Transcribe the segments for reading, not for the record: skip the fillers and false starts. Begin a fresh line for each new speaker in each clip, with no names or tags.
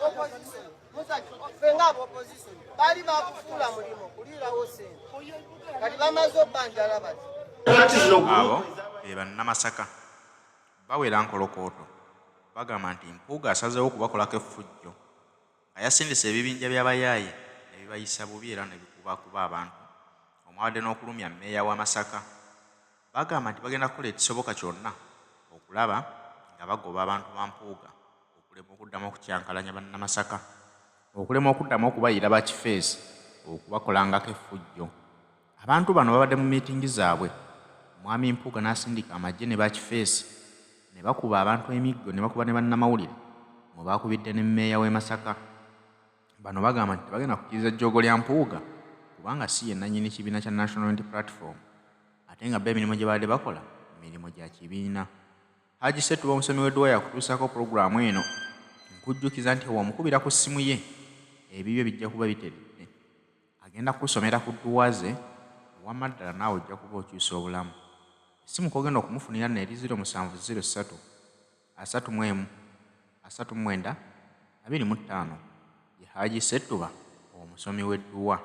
Opposition, ffe nga opposition baali bakufuula mulimu kuliirawo sente, kati bamaze obbanjala bati.
Kati zino
Abo be Bannamasaka bawera nkolokooto, bagamba nti Mpuuga asazeewo okubakolako effujjo nga yasindise ebibinja by'abayaaye ne bibayisa bubi era ne bikubakuba abantu omwabadde n'okulumya mmeeya wa Masaka. Bagamba nti bagenda kukola ekisoboka kyonna okulaba nga bagoba abantu ba Mpuuga okulema okuddamu okukyankalanya Bannamasaka, okulema okuddamu okubayiira bakifeesi okubakolangako effujjo. Abantu bano babadde mu miitingi zaabwe, Mwami Mpuuga n'asindika amagye ne bakifeesi ne bakuba abantu emiggo ne bakuba ne bannamawulire mwe baakubidde ne mmeeya w'e Masaka. Bano bagamba nti tebagenda kukkiriza jjoogo lya Mpuuga kubanga si ye nnannyini kibiina kya National Unity Platform ate nga bo emirimu gye babadde bakola mirimu gya kibiina. Haji Ssetuba omusomi w'edduwa y'akutuusaako pulogulaamu eno. Nkujjukiza nti bw'omukubira ku ssimu ye ebibyo bijja kuba biteredde. Agenda kukusomera ku dduwa ze wamma ddala naawe ojja kuba okyusa obulamu. Essimu kw'ogenda okumufunira nno eri 0703 31 39 25. Ye Haji Ssettuba omusomi w'edduwa.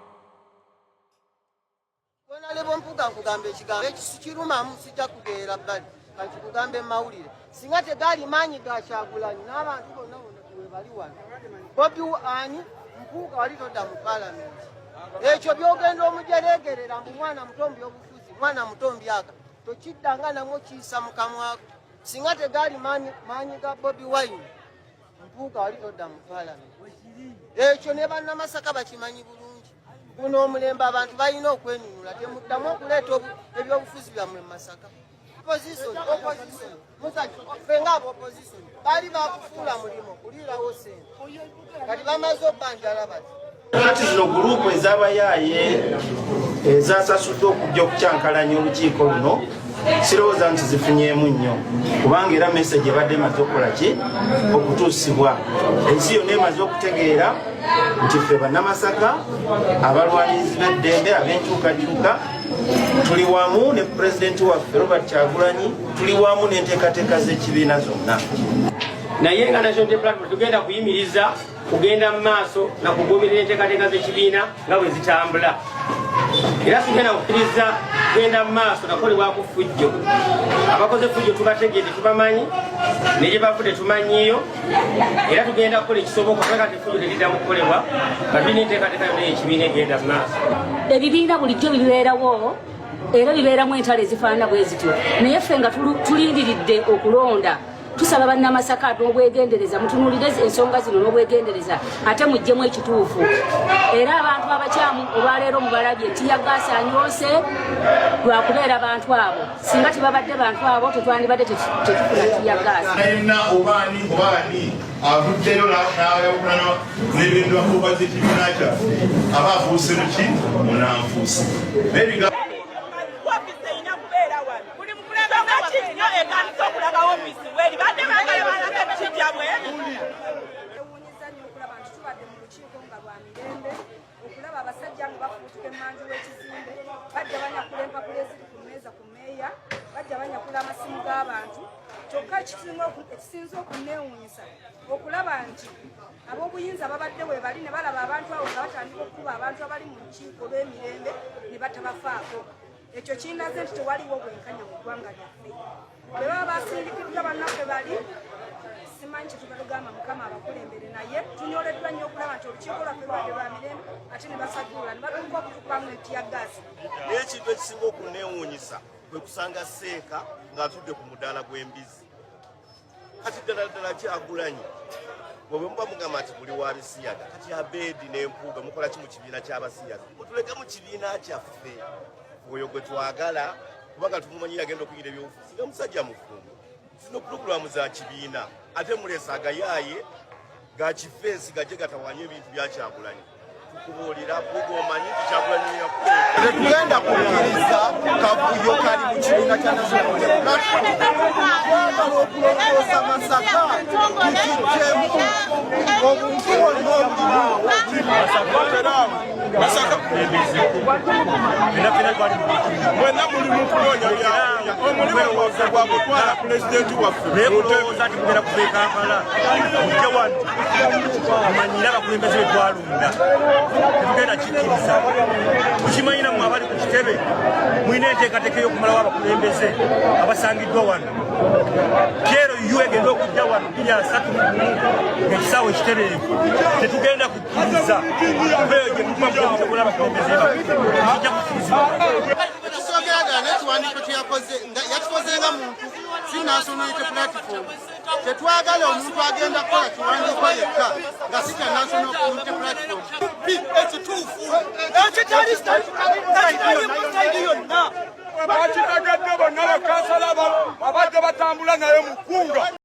Honorable Mpuuga, nkugamba ekigambo ekirumamu, sijja kugeera bbali, kankikugambe mawulire. Singa tegaali maanyi ga Kyagulanyi n'abantu bonna bonna we bali wano, Bobi ani Mpuuga wali todda mu paalamenti. Ekyo byogenda omujeregerera mbu mwana muto mu byobufuzi, mwana muto mu byaka, tokiddanga namwo kiyisa mu kamwako. Singa tegaali maanyi ga Bobi Wine, Mpuuga wali todda mu paalamenti. Ekyo ne Bannamasaka bakimanyi bulungi. Guno omulembe abantu balina okwenunula. Temuddamu okuleeta ebyobufuzi byammwe mu Masaka. Opposition, opposition, ffe nga opposition baali bakufuula mulimu kuliirawo sente, kati bamaze obbanjala bati.
Kati zino gurupu ez'abayaaye ezasasuddwa okujja okukyankalanya olukiiko luno, sirowooza nti zifunyeemu nnyo, kubanga era message ebadde emaze okukola ki okutuusibwa. Ensi yonna emaze okutegeera nti ffe Bannamasaka abalwanirizi b'eddembe ab'enkyukakyuka tuli wamu ne pulezidenti waffe Robert Kyagulanyi, tuli wamu n'enteekateeka z'ekibiina zonna.
Naye nga National Unity Platform tugenda kuyimiriza kugenda mu maaso na kugoberera enteekateeka z'ekibiina nga bwe zitambula, era tugenda kukkiriza kugenda mu maaso nakolebwako fujjo. Abakoze fujjo tubategedde, tubamanyi, ne gye bavudde tumanyiyo, era tugenda kukola ekisoboka okulaba nti effujjo teriddamu kukolebwa nga tulina enteekateeka yonna y'ekibiina egenda mu maaso.
Ebibiina bulijjo bibeerawo era bibeeramu entalo ezifaanana bwe zityo, naye ffe nga tulindiridde okulonda, tusaba Bannamasaka n'obwegendereza mutunuulire ensonga zino n'obwegendereza ate muggyemu ekituufu. Era abantu abakyamu olwaleero mubalabye, tear gas anyoose lwakubeera bantu abo. Singa tebabadde bantu abo, tetwandibadde tetufuna tear gas.
Alina obaani obaani avuddeyo n'ayawukana n'ebendwakuba z'ekibiina kyaffe, aba afuuse muki munanfuusi n'ebigambo.
Ofiisi erina kubeera wano. Songa kinnyo etandise okulaga ofiisi weri badde baagala balaga kijja bweri.
Ewuunyiza nnyo okulaba nti tubadde mu lukiiko nga lwa mirembe, okulaba abasajja nga bafuutuka emmanju w'ekizimbe, bajja banyakula empapula eziri ku mmeeza ku mmeeya, bajja banyakula amasimu g'abantu. Kyokka ekisinze okunneewuunyisa okulaba nti ab'obuyinza babadde we bali ne balaba abantu abo nga batandika okukuba abantu abali mu lukiiko lw'emirembe ne batabafaako. Ekyo kindaze nti tewaliwo bwenkanya mu ggwanga lyaffe. Bwe baba basindikiddwa bannaffe bali, simanyi kyetubalugamba, Mukama abakulembere, naye tunyoleddwa nnyo okulaba nti olukiiko lwaffe lwadde lwa mirembe ate ne basajjulula ne batuuka okutukubamu ne tear gas.
Naye ekintu ekisinga okunneewuunyisa kwe kusanga Seeka ng'atudde ku mudaala gw'embizi. Kati ddala ddala Kyagulanyi bwe muba mugamba nti muli wa bisiyaga, kati Abeedi n'Empuuga mukola ki mu kibiina ky'abasiyaga? Mutuleke mu kibiina kyaffe, oyo gwe twagala, kubanga tumumanyi yagenda okuyingira ebyobufuzi nga musajja mufumbo. Zino pulogulaamu za kibiina, ate muleesa agayaaye ga kifeesi gajje gatawanye ebintu bya Kyagulanyi. Tukubuulira Mpuuga, omanyi nti Kyagulanyi yakuleeta.
Tetugenda kukkiriza kavuyo kali mu kibiina kya National Unity Platform. Twagala okulongoosa Masaka, tukijjemu obuntu bwonna obulimu.
Masaka tera. Masaka mwenna muli mu kunoonya byakulya. Omulimu gwaffe gwa kutwala pulezidenti waffe
naye kulowooza nti mugenda kuva e Kampala mujje wano mumanyire abakulembeze be twalonda, tetugenda kikkiriza. Mukimanyi nammwe abali ku kitebe mulina enteekateeka ey'okumalawo abakulembeze abasangiddwa wano. Kyero yu egenda okujja wano 2031 ng'ekisaawe ekitereevu, tetugenda kukkiriza kubeeyo gye mukuma abakulembeze baffe, kijja kukkirizibwa.
Ekisookera ddala, n'ekiwandiiko kyeyakoze nga yakikoze nga muntu, si National Unity Platform. Tetwagala omuntu agenda kukola kiwandiiko yekka nga si kya National Unity Platform.
Ekituufu ekitali side yonna.
Bakitegedde bonna, bakansala abadde batambula naye mu ggwanga.